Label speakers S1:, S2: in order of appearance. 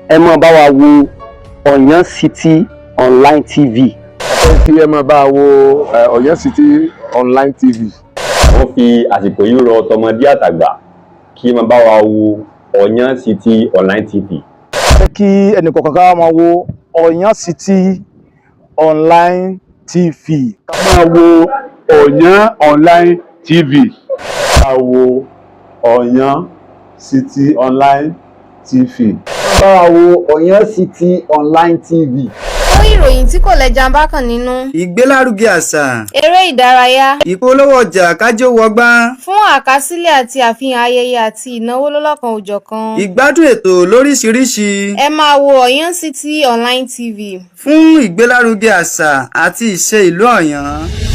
S1: Ẹ máa bá wa wo Ọ̀yán City Online TV.
S2: Kí ẹ máa bá wo Ọ̀yán City Online TV.
S3: Wọ́n fi àsìkò yìí rọ tọmọdé àtàgbà kí ẹ máa bá wa wo Ọ̀yán City Online TV.
S4: Kí ẹnìkọ̀ọ̀kan ká máa wo Ọ̀yán City Online TV.
S2: Ká máa wo Ọ̀yán Online TV. Ká wo Ọ̀yán City Online TV.
S5: Bá wa wo Ọ̀yán City Online TV.
S6: Fún ìròyìn tí kò lẹ́jà-ń-bákàn nínú.
S7: Ìgbélárugẹ àṣà.
S6: Eré ìdárayá.
S7: Ìpolówó ọjà kájé wọgbá.
S6: Fún àkásílẹ̀ àti àfihàn ayẹyẹ àti ìnáwó lọ́lọ́kan-ò-jọ̀kan.
S7: Ìgbádùn ètò lóríṣiríṣi.
S6: Ẹ máa wo Ọ̀yán City Online TV.
S7: Fún ìgbélárugẹ àṣà àti ìṣe ìlú Ọ̀yọ́.